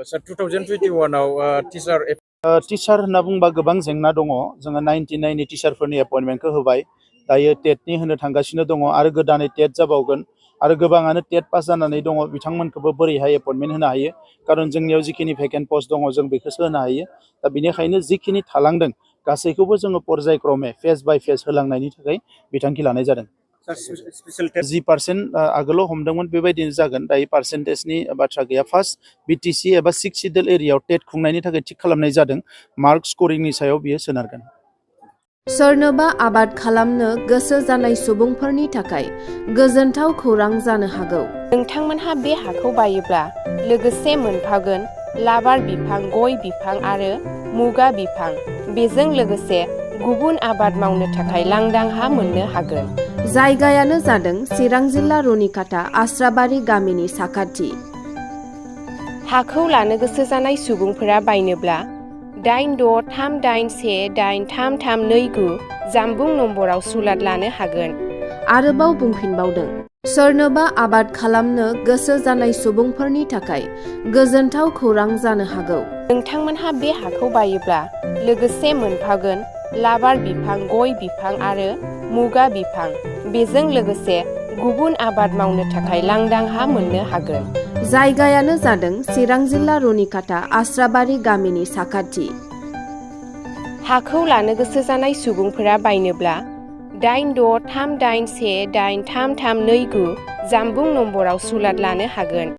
Sir, 2021 आव teacher होनना बुंबा गोबां जेंना दङ। जोङो 99नि टिचारफोरनि एपइन्टमेन्टखौ होबाय। दायो टेटनि होनो थांगासिनो दङ आरो गोदानै टेट जाबावगोन आरो गोबाङानो टेट पास जानानै दङ। बिथांमोनखौबो बोरैहाय एपइन्टमेन्ट होनो हायो, खारन जोंनियाव जिखिनि भेकेन्ट पस्ट दङ जों बेखौसो होनो हायो। दा बेनिखायनो जिखिनि थालांदों गासैखौबो जोङो पर्यायक्रमे फेज बाय फेज होलांनायनि थाखाय बिथांखि लानाय जादों। 10% आगोलाव हमदोंमोन, बेबायदिनो जागोन। दायो पार्सेन्टेजनि बाथ्रा गैया। फार्स्ट बिटिसि एबा 6 सिडुल एरियायाव टेट खुंनायनि थाखाय थिग खालामनाय जादों। मार्क स्करिंनि सायाव बियो सोनारगोन। सोरनोबा आबाद खालामनो गोसो जानाय सुबुंफोरनि थाखाय गोजोनथाव खौरां जानो हागौ। नोंथांमोनहा बे हाखौ बायोब्ला लोगोसे मोनफागोन लाबार बिफां, गय बिफां आरो मुगा बिफां। बेजों लोगोसे गुबुन आबाद मावनो थाखाय लांदां हा मोननो हागोन। जायगायानो जादों चिरां जिल्ला रुनिकाटा आस्राबारि गामिनि साखाथि। हाखौ लानो गोसो जानाय सुबुंफोरा बायनोब्ला 8638183329 जानबुं नम्बराव सुलाद लानो हागोन। आरोबाव बुंफिनबावदों, सोरनोबा आबाद खालामनो गोसो जानाय सुबुंफोरनि थाखाय गोजोनथाव खौरां जानो हागौ। नोंथांमोनहा बे हाखौ बायोब्ला लोगोसे मोनफागोन लाबार बिफां, गय बिफां आरो मुगा बिफां। बेजों लोगोसे गुबुन आबाद मावनो थाखाय लांदां हा मोननो हागोन। जायगायानो जादों चिरां जिल्ला रुनिकाटा आस्राबारि गामिनि साखाथि। हाखौ लानो गोसो जानाय सुबुंफोरा बायनोब्ला 8638183329 जानबुं नम्बराव सुलाद लानो हागोन।